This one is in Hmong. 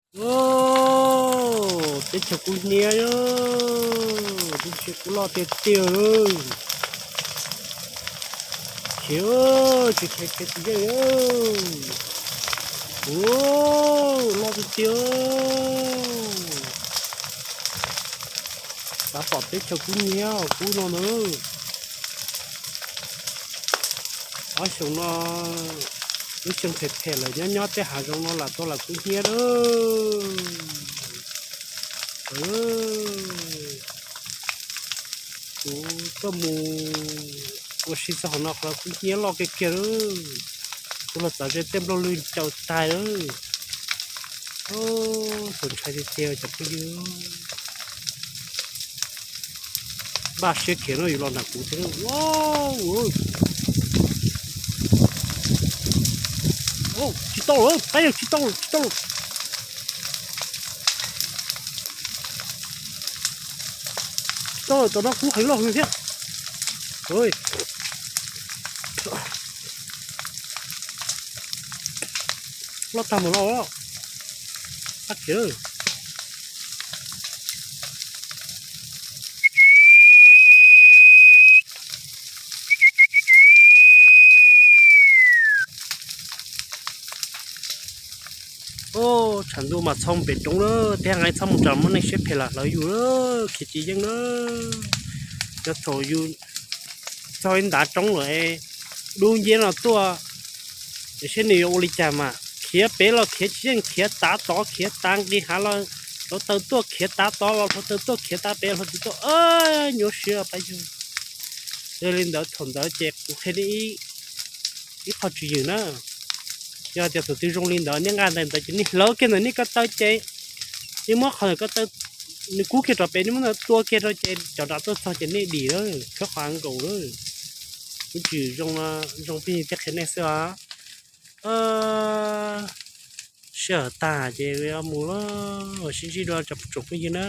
Teb chaws kuv hniab, teb chaws kuv loj tiag tiag. Khiav, tsis khiav khiav tsis yeej. Ua, loj tiag tiag. Xav pom teb chaws kuv hniab kub no na. Ob xyoos no, lub xyoo phem phem lawm nyob nyob tej hav zoov no lam tau lam kuv hniab lawm. Kuv tuaj mus ua si txog qhov no qhov kuv hniab loj kiag kiag lawm. Kuv los txav ze tej nplooj lwg caum tag lawm. Txaus ntshai tiag tiag cov phooj ywg. Npaj siab khiav no yus los nram kuv thiab. Tsis tau lawm, peb tsis tau lawm, tsis tau lawm. Tsis tau lawm, tom no kub heev loj heev thiab. Loj tag mus no. Ab khiav. Ub, tshav ntuj mas txhob mus pem roob lawm, tej nqaij txhob mus rau muaj neeg siab phem lam hlawv yus lawm, khiav tsis yeej na. Yog thaum yus txog ib ntav roob lawm, dub nciab no tuaj, es seb nws yuav ua li cas mas khiav pem los khiav tsis yeej, khiav tav tod khiav tav nqis hav los hluav taws tuaj, khiav tav tod los hluav taws tuaj, khiav tav pem hluav taws tuaj, nyuaj siab pab yug. Yog li ntawd thaum ntawd ces kuv qhia nej ib qho tswv yim na. Yog tias thaum twg zoo li ntawd nej nqa ntawm ntawd ces nej hlawv kiag ntawm nej ko taw ces nej muab qhov ntawm ko taw nws kub kiag rau pem, nej muab ntawd tua kiag rau ces cov nram tuaj txog ces nej dim lawm, khawb qhov ankaus lawm. Kuv tsis zoo, zoo pheej yig thiab qhia nej xwb os. Sij hawm tag ces mus lawm, sib ntsib dua tsoom phooj ywg na.